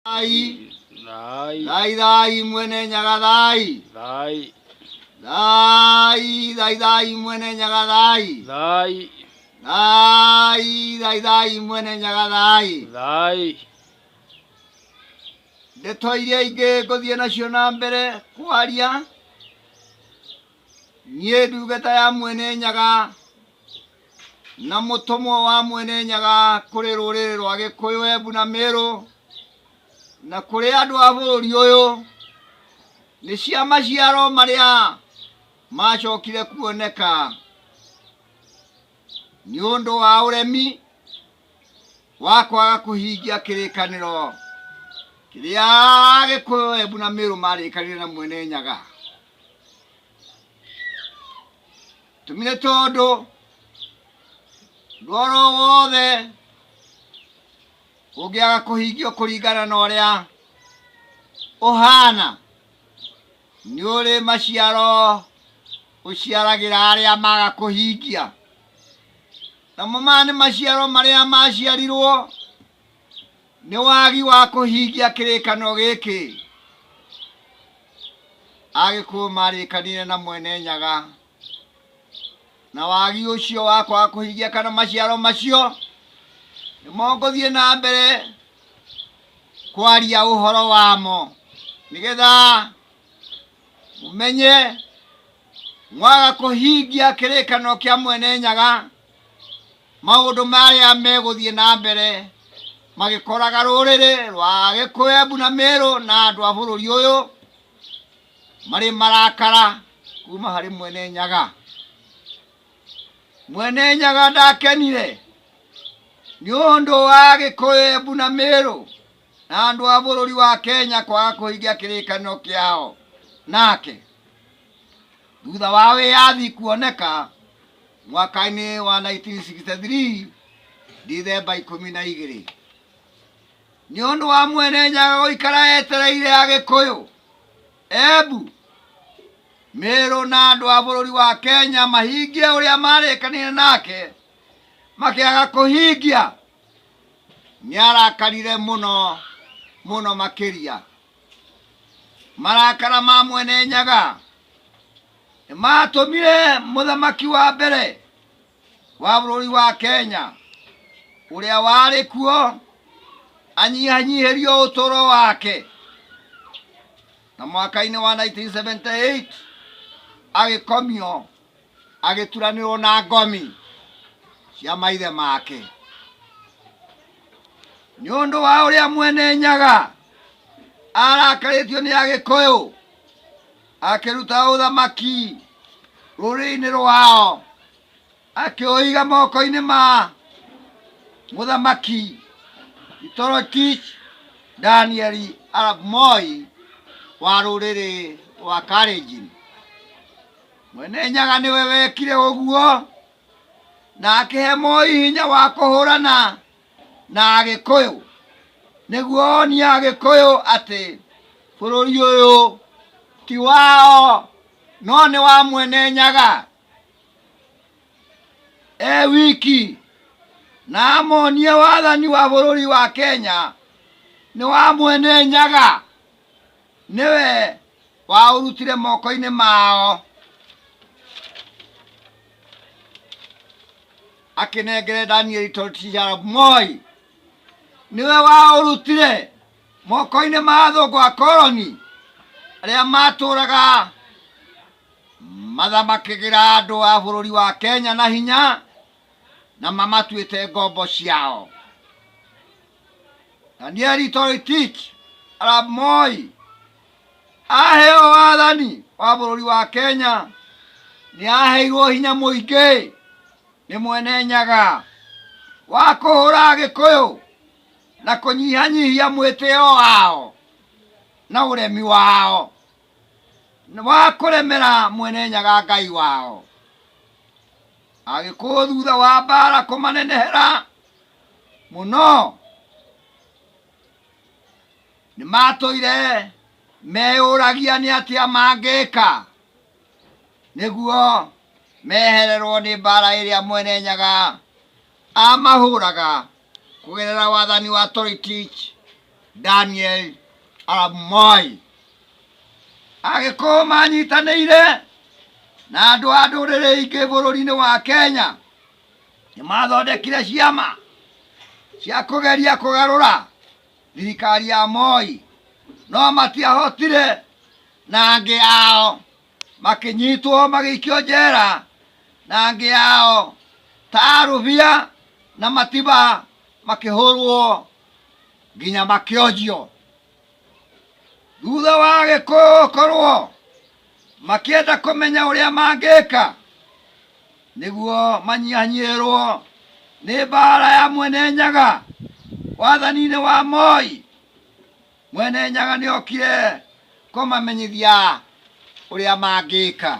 Thai. Thai. Thai thai mwene nyaga thai. Thai. Thai thai thai mwene nyaga thai. Thai. Thai thai thai mwene nyaga thai. Thai. Ndeto iria ingĩ ngũthiĩ nacio na mbere kwaria niĩ ndungata ya mwene nyaga na mũtũmwo wa mwene nyaga kũrĩ rũrĩrĩ rwa Gĩkũyũ, Embu na Mĩrũ na kũrĩ andũ a bũrũri ũyũ nĩ cia maciaro marĩa macokire kuoneka nĩ ũndũ wa ũremi wa kwaga kũhingia kĩrĩkanĩro kĩrĩa Gĩkũyũ, Embu na Mĩrũ marĩkanire na mwene nyaga. Tũmire tondũ ndwaro wothe ũngĩaga kũhingio kũringana na ũrĩa ũhana nĩ ũrĩ maciaro ũciaragĩra arĩa maga kũhingia. Namo maya nĩ maciaro marĩa maciarirwo nĩ wagi wa kũhingia kĩrĩkanĩro gĩkĩ Agĩkũyũ marĩkanire na mwene nyaga. Na wagi ũcio wa kwaga kũhingia kana maciaro macio nĩmo ngũthiĩ na mbere kwaria ũhoro wamo nĩgetha mũmenye mwaga kũhingia kĩrĩkanĩro kĩa mwene nyaga maũndũ marĩa megũthiĩ na mbere magĩkoraga rũrĩrĩ rwa Gĩkũyũ, Embu na Mĩrũ na andũ a bũrũri ũyũ marĩ marakara kuma harĩ mwene nyaga. Mwene nyaga ndakenire nĩ ũndũ wa Gĩkũyũ, Embu na Mĩrũ na andũ a bũrũri wa Kenya kwaga kũhingia kĩrĩkanĩro kĩao nake. Thutha wa wĩyathi kuoneka mwaka-inĩ wa 1963 Dithemba 12 nĩ ũndũ wa mwene nyaga gũikara etereire Agĩkũyũ, Embu, Mĩrũ na andũ a bũrũri wa Kenya mahingie ũrĩa marĩkanire nake makĩaga kũhingia nĩ arakarire mũno mũno makĩria. Marakara ma mwene nyaga nĩ matũmire mũthamaki wa mbere wa bũrũri wa Kenya ũrĩa warĩ kuo anyihanyihĩrio ũtũũro wake na mwaka-inĩ wa 1978 agĩkomio agĩturanĩrwo na ngomi cia maithe make nĩ ũndũ wa ũrĩa mwene nyaga arakarĩtio nĩ Agĩkũyũ akĩruta ũthamaki rũrĩrĩ-inĩ rwao akĩũiga moko-inĩ ma mũthamaki Toroitich Daniel Arap Moi wa rũrĩrĩ rwa Kalenjin. Mwene Nyaga nĩwe wekire ũguo na akĩhe Moi hinya wa kũhũrana na Agĩkũyũ nĩguo onie Agĩkũyũ atĩ bũrũri ũyũ ti wao no nĩ wa Mwene Nyaga e wiki na amonie wathani wa bũrũri wa Kenya nĩ wa Mwene Nyaga nĩwe waũrutire moko-inĩ mao akĩnengere Danieli Toroitich arap Moi nĩwe waũrutire moko-inĩ ma athũngũ akoroni arĩa matũraga mathamakĩgĩra andũ a bũrũri wa Kenya na hinya na mamatuĩte ngombo ciao. Danieli Toroitich arap Moi aheo wathani wa bũrũri wa Kenya nĩ aheirwo hinya mũingĩ nĩ mwene nyaga wa kũhũra Agĩkũyũ na kũnyihanyihia mwĩtĩo wao na ũremi wao wa kũremera mwene nyaga Ngai wao. Agĩkũyũ thutha wa mbara kũmanenehera mũno nĩ matũire meyũragia nĩ atĩa mangĩka nĩguo mehererwo nĩ mbara ĩrĩa mwene nyaga amahũraga kũgerera wathani wa Toroitich Daniel Arap Moi. Agĩkũyũ manyitanĩire na andũ a ndũrĩrĩ ingĩ bũrũri-inĩ wa Kenya nĩ mathondekire ciama cia kũgeria kũgarũra thirikari ya Moi no matiahotire na angĩ ao makĩnyitwo magĩikio njera na angĩ ao ta Arũbia na Matiba makĩhũrwo nginya makĩonjio. Thutha wa Agĩkũyũ gũkorwo makĩenda kũmenya ũrĩa mangĩka nĩguo manyihanyihĩrwo nĩ mbara ya Mwene Nyaga wathani-inĩ wa Moi, Mwene Nyaga nĩokire kũmamenyithia ũrĩa mangĩka.